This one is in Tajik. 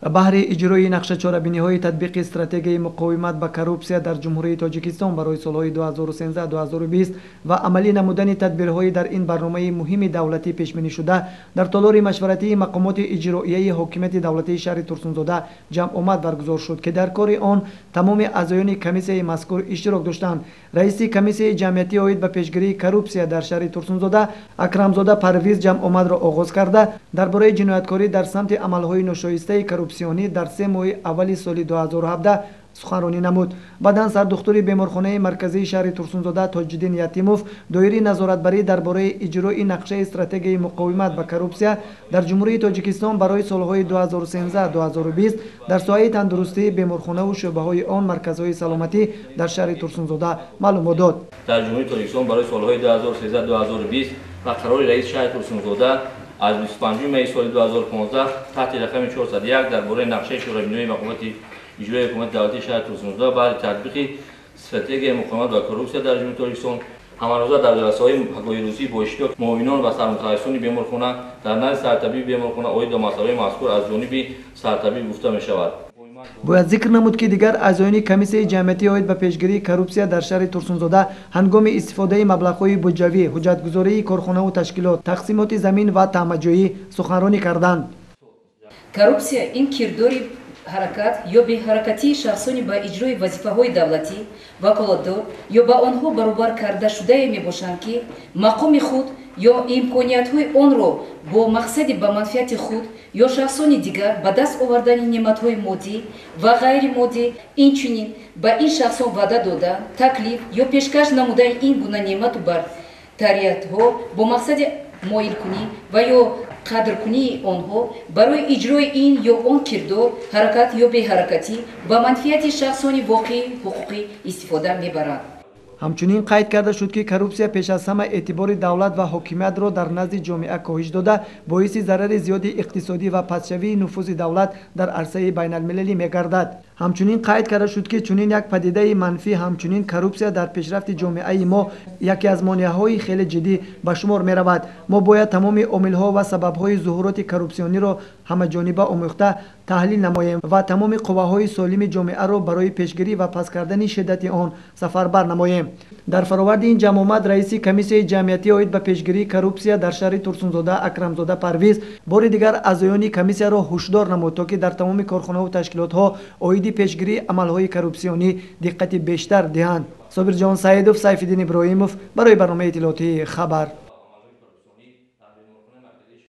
Баҳри иҷрои нақшачорабиниҳои татбиқи стратегияи муқовимат ба коррупсия дар Ҷумҳурии Тоҷикистон барои солҳои 2013-2020 ва амалӣ намудани тадбирҳои дар ин барномаи муҳими давлатӣ пешбинишуда дар толори машваратии мақомоти иҷроияи ҳокимияти давлатии шаҳри Турсунзода ҷамъомад баргузор шуд, ки дар кори он тамоми аъзоёни комиссияи мазкур иштирок доштанд. Раиси комиссияи ҷамъиятӣ оид ба пешгирии коррупсия дар шаҳри Турсунзода Акрамзода Парвиз ҷамъомадро оғоз карда, дар бораи ҷинояткорӣ дар самти амалҳои ношоистаи коррупсионӣ дар 3 моҳи аввали соли 2017 суханронӣ намуд. Баъдан сардухтури беморхонаи марказии шаҳри Турсунзода Тоҷиддин Ятимов доири назоратбарӣ дар бораи иҷрои нақшаи стратегияи муқовимат ба коррупсия дар Ҷумҳурии Тоҷикистон барои солҳои 2013-2020 дар соҳаи тандурустӣ, беморхонаву шӯъбаҳои он, марказҳои саломатӣ дар шаҳри Турсунзода маълумот дод. Дар Ҷумҳурии Тоҷикистон барои солҳои 2013-2020 ба қарори раиси шаҳри Турсунзода аз 25 майи соли 2015 таҳти рақами 401 дар бораи нақшаи чорабиниҳои мақомоти иҷроии ҳукумати давлатии шаҳри Турсунзода баъди татбиқи стратегияи муқовимат ба коррупсия дар Ҷумҳурии Тоҷикистон ҳамарӯза дар ҷаласаҳои пагоҳирӯзӣ бо иштироки муовинон ва сармутахассисони беморхона дар назди сартабиби беморхона оид ба масъалаҳои мазкур аз ҷониби сартабиб гуфта мешавад. Бояд зикр намуд, ки дигар аъзоёни комиссияи ҷамъиятӣ оид ба пешгирии коррупсия дар шаҳри Турсунзода ҳангоми истифодаи маблағҳои буҷавӣ, ҳуҷҷатгузории корхонаву ташкилот, тақсимоти замин ва таъмаҷоӣ суханронӣ карданд. Коррупсия ин кирдори ҳаракат ё беҳаракатии шахсони ба иҷрои вазифаҳои давлатӣ, ваколатдор ё ба онҳо баробар карда шудае мебошанд, ки мақоми худ ё имкониятҳои онро бо мақсади ба манфиати худ ё шахсони дигар ба даст овардани неъматҳои моддӣ ва ғайримоддӣ, инчунин ба ин шахсон ваъда додан, таклиф ё пешкаш намудани ин гуна неъмату бартариятҳо бо мақсади моилкунӣ ва ё қадркунии онҳо барои иҷрои ин ё он кирдор, ҳаракат ё беҳаракатӣ ба манфиати шахсони воқеӣ ҳуқуқӣ истифода мебаранд. Ҳамчунин қайд карда шуд, ки коррупсия пеш аз ҳама эътибори давлат ва ҳокимиятро дар назди ҷомеа коҳиш дода, боиси зарари зиёди иқтисодӣ ва пастшавии нуфузи давлат дар арсаи байналмилалӣ мегардад. Ҳамчунин қайд карда шуд, ки чунин як падидаи манфӣ, ҳамчунин коррупсия дар пешрафти ҷомеаи мо яке аз монеаҳои хеле ҷиддӣ ба шумор меравад. Мо бояд тамоми омилҳо ва сабабҳои зуҳуроти коррупсиониро ҳамаҷониба омӯхта таҳлил намоем ва тамоми қувваҳои солими ҷомеаро барои пешгирӣ ва паст кардани шиддати он сафарбар намоем. Дар фароварди ин ҷамъомад раиси комиссияи ҷамъиятӣ оид ба пешгирии коррупсия дар шаҳри Турсунзода Акрамзода Парвиз бори дигар аъзоёни комиссияро ҳушдор намуд, то ки дар тамоми корхонаву ташкилотҳо оиди пешгирии амалҳои коррупсионӣ диққати бештар диҳанд. Собирҷон Саидов, Сайфиддин Иброҳимов барои барномаи иттилоотии «Хабар».